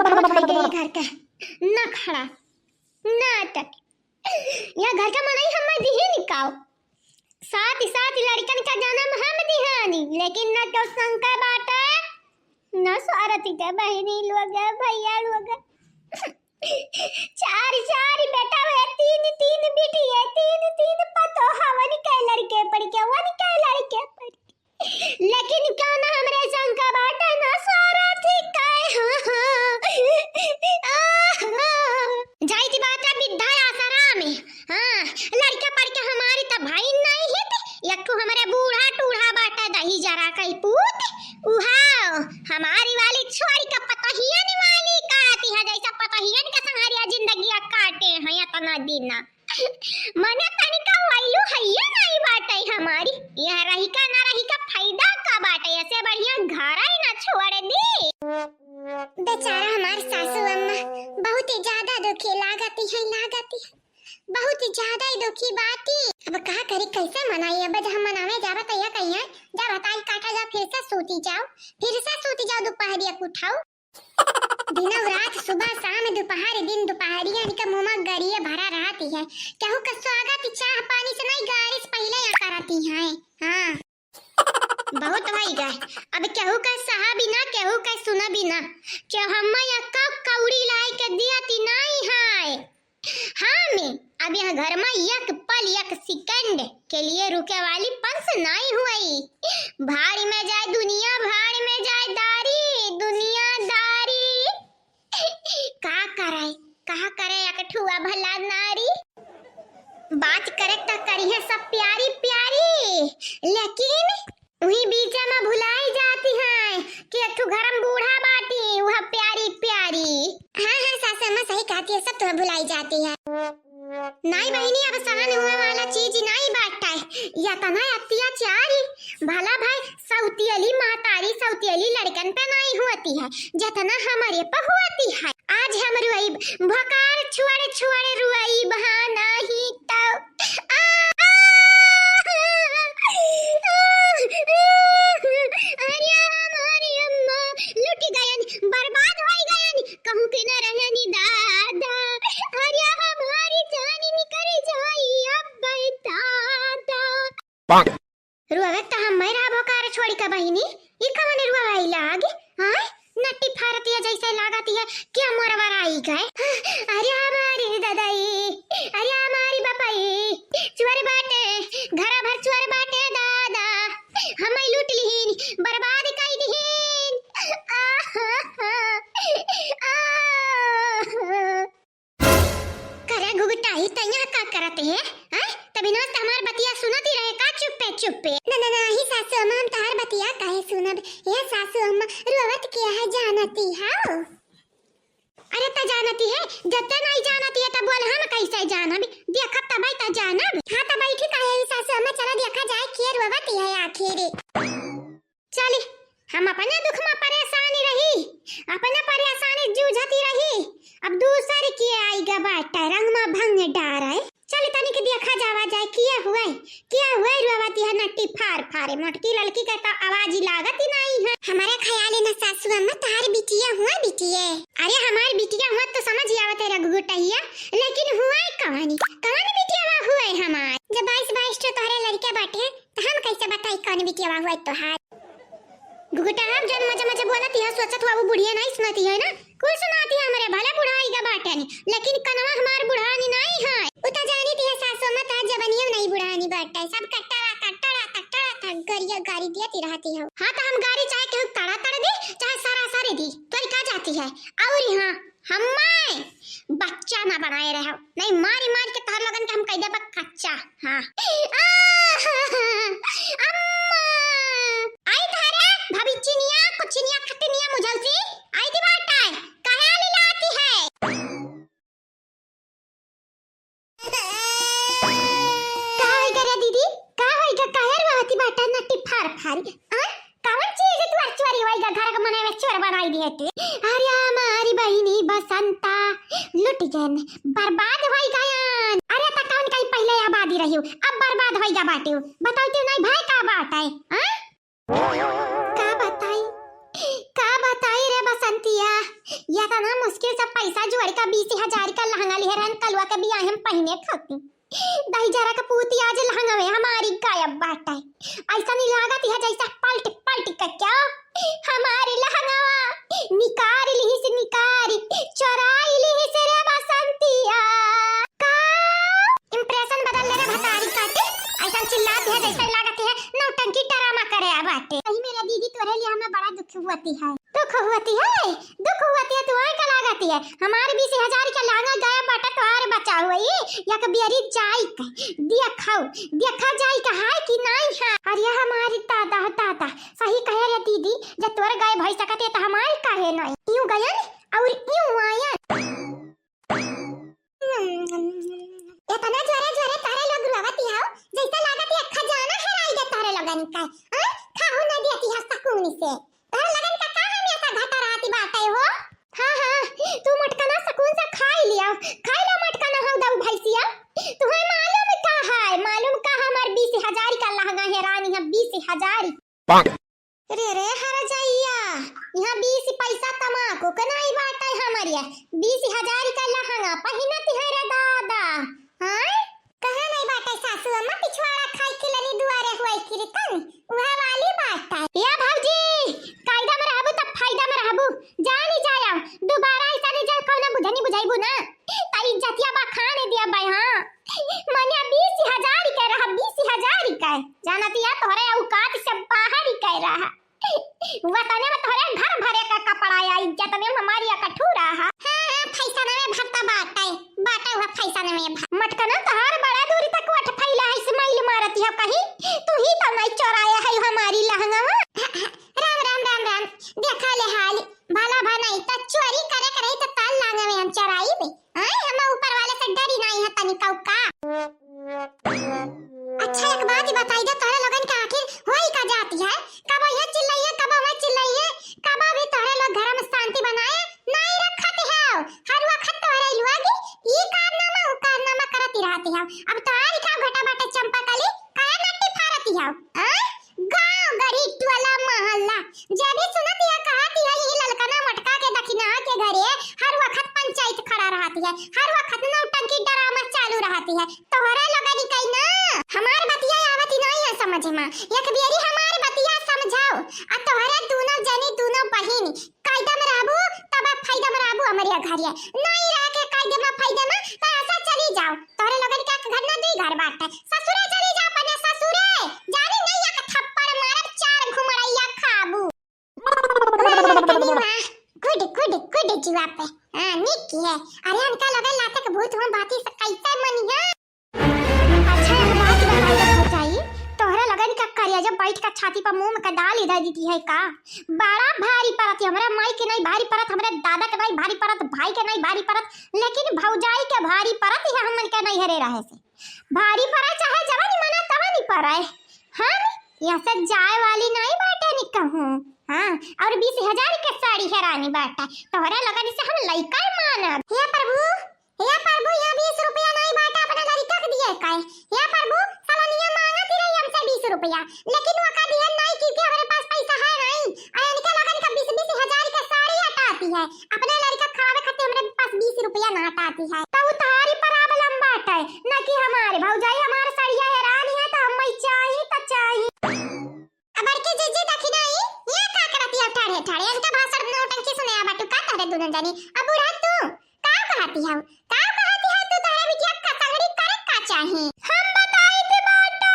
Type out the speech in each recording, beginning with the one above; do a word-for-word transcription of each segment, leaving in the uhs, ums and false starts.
बहुत होइ गए घर का नखड़ा, नाटक। या घर का मनई हम्मा दिहिन काव? सात सात लड़कन का जनम हम दिहानी, लेकिन न केहू संका बाटे, न सारथी के बहिनी लोग, भैया लोग। चार चार बेटा हुए, तीन तीन बिटिया, तीन तीन पतोहवन के लड़के पड़ के, वन के लड़के पड़ के। लेकिन कौन हमरे संका बाटे न सारथी के, हाँ, हाँ। आहा। जाइत बाटे बिद्धा आसरा में, हाँ, लड़का पड़ के हमारी त भाई नहीं है, एक ठो हमरे बूढ़ा टूढ़ा बाटे दही जरा कई पूत, उहा हमारी वाली छोड़ी का पतोहियन वाली काटी है, जैसा पतोहियन के संहरिया जिंदगी काटे हैं इतना दिन। मने तनिका वैल्यू हइये नाई बाटे हमारी। यह रही का ना रही का फायदा का बाटे, ऐसे बढ़िया घर ही ना छोड़ दी। बेचारा हमार सासू अम्मा बहुत ही ज्यादा दुखी लागती है, लागती है, बहुत ही ज्यादा ही दुखी बाटी। अब का करी, कैसे मनाई? अब जब हम मनावे जाबे तो यह कहिए, जब हताई काटा जाओ, फिर से सूती जाओ, फिर से सूती जाओ, दोपहरिया को उठाओ। दिनौ रात, सुबह शाम, दुपहर दिन दुपहरिया, इनका मुँह में गरिए भरा रहती है। केहू का स्वागत चाह पानी से नहीं, गारी से पहले यहाँ करती हैं। हाँ। बहुत होइ गए, अब केहू का सहा बिना, केहू का सुना बिना, क्यों हम या का कौड़ी लाए के दिया ती नहीं है। हाँ, मैं अब यह घर में एक पल, एक सेकंड के लिए रुके वाली पंस नाई हुई। भाड़ में जाए दुनिया, भाड़ में जाए दारी, दुनियादारी। का करे, का करे एक ठुआ भला नारी। बात करे त करी है सब प्यारी प्यारी, लेकिन वही बीच में भुलाई जाती है कि एक ठो घर में बूढ़ा बाटी, वह प्यारी प्यारी। हाँ, हाँ, सासू अम्मा सही कहती है, सब तो भुलाई जाती है। नाई बहिनी, अब सहन हुआ वाला चीज नाई बाटे। यतना अत्याचारी, भला भाई सौतियली महतारी, सौतियली लड़कन पे नाई होती है, जतना हमारे पे होती है। आज हम रुआई भकार छुआड़े छुआड़े रुआई बहाना ही तो। आ, आ, आ, आ, अरे हमारी अम्मा, लुट गयन, बर्बाद हो गयन, कहूँ के न रहनी दादा। अरे हमारी जान निकल जाई अब दादा। रुआवे त हम मैं रहा भोकार छोड़ी का बहिनी, ई कवन रुआवाई लाग? हाँ, नट्टी फारतिया जैसे लागती है, क्या मोरवर आई गए? अरे हमारी ददाई, अरे हमारी बपाई, चुअर बाटे, घरा भर चुअर बाटे दादा, हमें लूट लिहीन, बर्बाद कई दिहीन। आहा, आहा। करे घुघुटाई, तैया का करत है? हैं? तभी ना हमार बतिया सुनती रहे का चुप्पे चुप्पे? ना, ना, ना, ही सासू अम्मा, हम तहार बतिया काहे सुनब? ये सासू अम्मा, रोवत के है जानती हाउ? अरे त जानती है, जब ते नहीं जानती है त बोल हम कैसे जानब? देखब तबै त जानब। हाँ त बैठी काहे ही सासू अम्मा, चला देखा जाए के रोवत है आखिर। चली, हम अपने दुख में परेशानी रही, अपने परेशानी जूझती रही, अब दूसर के आई गा बाटे, रंग में भंग डारे। चली तनिक देखा जावा जाए, किया हुए, किया हुए रुआवती है नट्टी फार फारे, मोटकी ललकी के तो आवाज ही लागत ही नहीं है। हमारे ख्याल है ना सासू अम्मा, तार बिटिया हुआ बिटिए। अरे हमार बिटिया हुआ तो समझ ही आवत है रघुगुटहिया, लेकिन हुआ कहानी, कहानी बिटिया हुआ हमार। जब बाईस बाईस ठो तोहरे लड़के बाटे, त हम कैसे बताई कौन बिटिया हुआ तोहार? घुघुटा, हम जौन मजे मजे बोलत हिया, सोचत हुआ वो बुढ़िया नहीं सुनती है ना, कुल सुनाती है हमरे, भले बुढ़ाई का बाटे नहीं, लेकिन कनवा हमार बुढ़ानी नहीं है। उ त जानी थी सासू अम्मा, त जबनियो नहीं बुढ़ानी बाटे, सब कट्टरा, कट्टरा, कट्टरा, कट्टरा, गरिया गारी दियती रहती हो। हाँ, त हम गारी चाहे केहू तड़ा तड़ दी, चाहे सारा सारी दी, तोरी का जाती है? और हाँ, हम्मे बच्चा ना बनाए रहो, नहीं मारी मारी के तोहर लोगन के हम कह देबा कच्चा। हाँ। अम्मा! आई तोहरे भविचिनिया, कुचिनिया, खटिनिया, मुझौसी, आई दी बाटा है, काहे आली लाती है? का होइगा रे दीदी? का होइगा? काहे रोवती बाटा नट्टी फार फारी? आ? कवन चीज तू चोरी होइगा? घर के मने में चोर बनाई दिए थे। अरे हमारी बहिनी बसंता लुट गयन, बर्बाद होई गयन। अरे त कौन कहीं पहले आबादी रही हो, अब बर्बाद होइगा बाटे हो। बताओ तो नहीं भाई का बात है? आ? का बताई, का बताई रे बसंतिया, या त हाँ, मुश्किल से पैसा जोड़ि के बीस हजार का लहंगा लिहे रहन कलुआ के बियाह में पहिने खातिर। दहिजरा के पूती आज लहंगवे हमारी गायब बाटे। अइसन ही लागत है जइसे पलटि पलटि के क्या हमारी लहंगवा निकारि लिहिस, निकारि चोराइ लिहिस रे बसंतिया। का? Impression बदल ले रे भतारी काटे। अइसन चिल्लात है जइसे लागत है नौटंकी ड्रामा करे आ बाटे। सही में रे दीदी, तोरे लिए हमें बड़ा दुख होती है। दुख होती है, दुख होती है, तुम्हारे का लागत है? हमारे बीस हजार का लहंगा गायब बाटे, तुम्हारे बचाव होई। एक बेरी जाई के देखो, देखा जाई के है कि नहीं है। अरे हमारी दादा, दादा, सही कहे रे दीदी, जब तोर गायब होई सकत है तो हमारे काहे नहीं? यूं गयन और यूं आयन। एतना जोरे जोरे तोहरे लोग रोवती हो, जइसे लागत है खजाना हेराई गए तोहरे लोगन का। हाँ? खाहू ना देती है सकून से। तोहरे लोगन का का हमेशा घटा रहती बाटे हो? हाँ, हाँ, तू मटकना सकून से खाई लिया। खाई ला मटकना हो दऊ भैंसिया। तुम्हें मालूम का है? मालूम का है हमार बीस हजार का लहंगा हेरानी है, बीस हजार। रे, रे, हर जइया, यहाँ बीस पैसा तमाकू के नाई बाटे हमरिया। बीस हजार का लहंगा पहिनत है रे दादा। हाँ? कहाँ नहीं बाटे सासू अम्मा, पिछवाड़ा खाई के लनी दुआरे हुआई किरतन, उहे वाली बाटे। या भौजी, कायदा में रहबू तब फायदा में रहबू। जानी जाया, दोबारा अइसा नहीं जा, कौनो बुझनी बुझाइबू ना। त इज्जतिया बखाने दिया बाई, हाँ। मने बीस हजार के रहा, बीस हजार के। जानतिया तोहरे औकात से बाहर के रहा। वतने में तोहरे घर भरे का कपड़ा या इज्जत में हमारी अकठू रहा। हाँ, हाँ, फैशन में भरता बाटे, बाटे हुआ फैशन में भर। मटकना तोहार बड़ा दूरी तक वट फैला है, smile मारती हो कहीं। तू ही तो नहीं चोराया है हमारी लहंगा। राम, राम, राम, राम। देखा ले हाल, भला भा नहीं त चोरी करे के रही त ताल लांगे में हम चोराई में। आय, हम ऊपर वाले से डरी नहीं है तनिका उका। अच्छा, एक बात ही बताई दे, तोहरे लोगन के आखिर होई का जाती है? कब ये चिल्लाइए, कब वह चिल्लाइए, कब भी तोहरे लोग घर में शांति बनाए नहीं रखत है। हर वक्त तोहरे लोग ई कारनामा, ऊ कारनामा करत ही रहती है। अब तोहारी का घटा बाटे चंपा कली, काहे नट्टी फारती है? आय? गाँव, गढ़ी, टोला, मोहल्ला, जे भी सुनत या कहत या, यही ललकना मोटका के दखिनहा के घरे हर वक्त पंचायत खड़ा रहत है, हर वक्त नौटंकी ड्रामा चालू रहत है। तोहरे लोगन कई ना, हमार बतिया आवत ही नहीं है समझ में। एक बेरी हमार बतिया समझाओ, आ तोहरे दोनों जनी, दोनों बहिन कायदा में रहबू, तब आप फायदा में रहबू हमरे घरे। नहीं रह के कायदे में, फायदे में, तो ऐसा चली जाओ। तोहरे लोगन के एक घर ना दुई घर बाटे। ससुरे चली जाओ अपने ससुरे। जानी नहीं एक थप्पड़ मारब, चार घुमड़ैया खाबू। वाह ललकनी वाह, good, good, good जुआ पे। हाँ, निक की है। अरे इनका लगे लाते के भूत हुआ बाती से कैसे मनी है? अच्छा, एक बात बताई रे भौजाई, तोहरे लगन का करिया जब बैठ के छाती पर मुंह में के दाल इधर देती है का? बड़ा भारी परत है, हमरा माई के नहीं भारी परत, हमरा दादा के नहीं भारी परत, भाई के नहीं भारी परत, लेकिन भौजाई के भारी परत है हमन के नहीं हरे रहे से। भारी पड़े चाहे जवानी मना तवानी पड़े, हम यहाँ से जाए वाली नहीं बाटे नी कहूँ। हाँ, और बीस हजार के साड़ी हेरानी बाटे, तोहरे लगन से हम लइका मानब। हे प्रभु, हे प्रभु, यहाँ बीस रुपया नहीं बाटे, अपने लड़का के दिए काहे? हे प्रभु, साला निया मांगत ही रही हमसे बीस रुपया, लेकिन वो का दिए नहीं, क्योंकि हमारे पास पैसा है नहीं। और इनके लगन का बीस बीस हजार के साड़ी हटाती है, अपने लड़का खावे खातिर हमरे पास बीस रुपया ना हटाती है। तो वो तोहारी problem बाटे, ना कि हमारे। भौजाई हमार सड़िया हेरानी है, तो हम चाही तो चाही। अब बड़की जीजी देखी नहीं, ये का करती है ठाड़े ठाड़े? इनका भाषण नौटंकी सुने आ बाटू का तोहरे दोनों जानी? अब बूढ़ा तू का कहती है? का कहती है तू? तोहरे बिटिया का सगड़ी करे का चाही? हम बताई थे बाटे।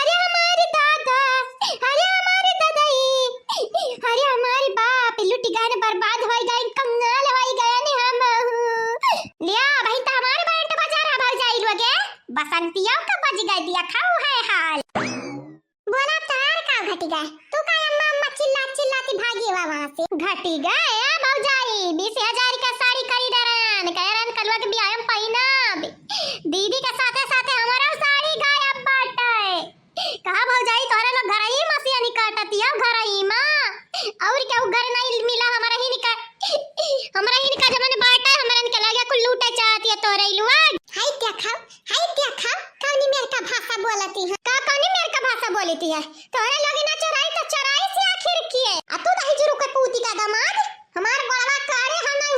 अरे हमारे दादा, अरे हमारे दादाई, अरे हमारे बाप, लुट गए, बर्बाद हो गए, कंगाल हो गए ने हम। लिया भाई, तो हमारे बांट बाजार है भौजाई लोगे। बसंतियों का बज गए दिया खाऊ है हाल। बोला तार का घटी गए? तू का अम्मा अम्मा चिल्ला चिल्लाती भागी हुआ वहाँ से? घटी गए, ए भौजाई, बीस हजार का साड़ी खरीद रहन, कह रहन कलुआ के बियाह में पहिनब। दीदी के साथे साथे हमारा साड़ी गायब बाटे। कहा भौजाई, तोहरे लोग घर ही मसिया निकाटती हो, घर ही माँ, और क्या घर नहीं मिला हमारा ही निका-, हमारा ही निका जमाने बाटे, हमारा निकल गया कुल लूटे चाहती है तोहरे लोग। हाय देखा, हाय देखा, कौनी मेर का भाषा बोलती है? का कौनी मेर का भाषा बोलती है? तोहरे लोग ना चोराई तो चोराई से आखिर किए। आ तू दही जुरू के पूती का दामाद, हमार गोड़वा काढ़े हम नहीं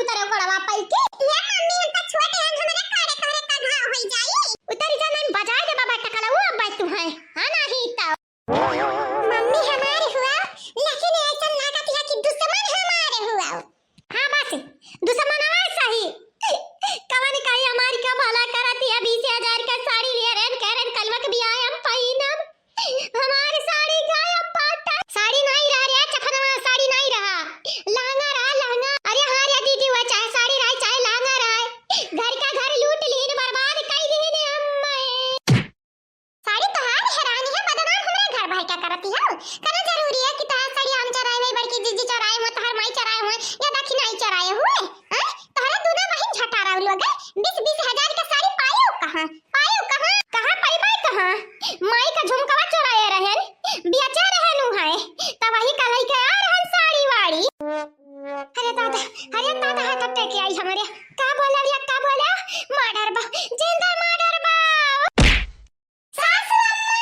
अरे दादा, अरे दादा, हाथ अटैक आई हमरे। का बोला रे, का बोला? मर्डर बा, जिंदा मर्डर बा। सासू अम्मा!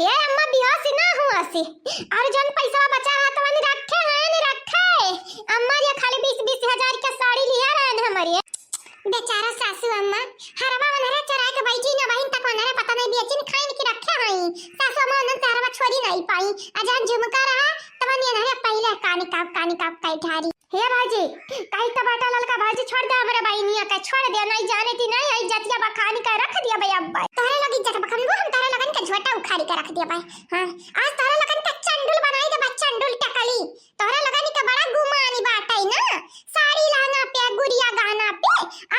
हे अम्मा, बेहोश ना हुआ से। और जौन पैसा बचा रहा तो वही रखे हैं, नहीं रखे? अम्मा रे खाली बीस बीस हजार के साड़ी लिया रहे हैं हमारे। बेचारा सासू अम्मा, हरवा वनहरे चराए के बैठी न बहिन तक वनहरे पता नहीं बेचिन खाइन की रखे हई। सासू अम्मा वनहरे से हरवा छोड़ी नहीं पाई। आ जौन झुमका रहा, तवन ये नहरे पहिले कानी काप, कानी काप कई ठारी। हे भाजी, कही तो बाटा ललका भाजी छोड़ दे हमरे बहिनिया के, छोड़ दे, नहीं जाने ती नहीं, आई जतिया बखानी का रख दिया बे अब्बा। तोहरे लोग इज्जत बखनबो, हम तोहरे लोगन के झोटा उखाड़ी के रख दिया बे। हाँ, आज तोहरे लोगन के चंडुल बनाई देबा, चंडुल टकली। तोहरे लोगन के बड़ा गुमानी बाटे ना, साड़ी लहंगा पे, गुड़िया गहना पे,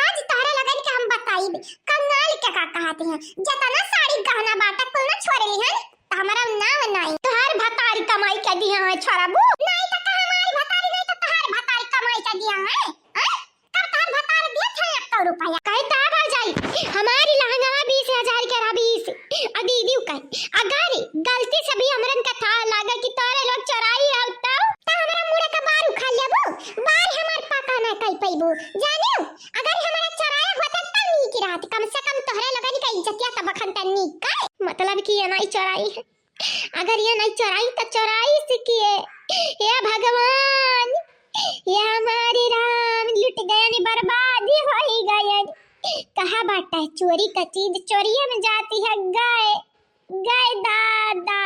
आज तोहरे लोगन के हम बताइब, कंगाल के का कहत हैं, जतना साड़ी गहना बाटे कुल ना छोड़ लिहन, त हमरा नाव नाई। तोहार भतारी कमाई के दिया है छोड़बू? नाई त का हमारी भतारी, नाई त तोहार भतारी कमाई के दिया है, हैं? कब तोहार भतारी दिया था एक सौ रुपया? कहे ता भौजाई, हमारी लहंगा बीस हजार के रहा, बीस। आ दीदी कहे, अगर गलती से भी हमरन का था लागे कि तोरे लोग चोराई हो तो, त हमरा मुड़े का बार उखाड़ लेबू, बार हमार पका ना कई पैबू, जानियो? अगर हमरा चोराया होता त नीक रहत, कम से कम तोहरे लोगन का इज्जतिया तब अखन त नीक कर। मतलब कि ये नहीं चोराई है, अगर ये नहीं चोराई त चोराई से किए। हे भगवान, हे हमारे राम, लुट गयन, बर्बादी होई गयन। कहा बाटा है चोरी का चीज, चोरिये में जाती है गाय, गाय दादा।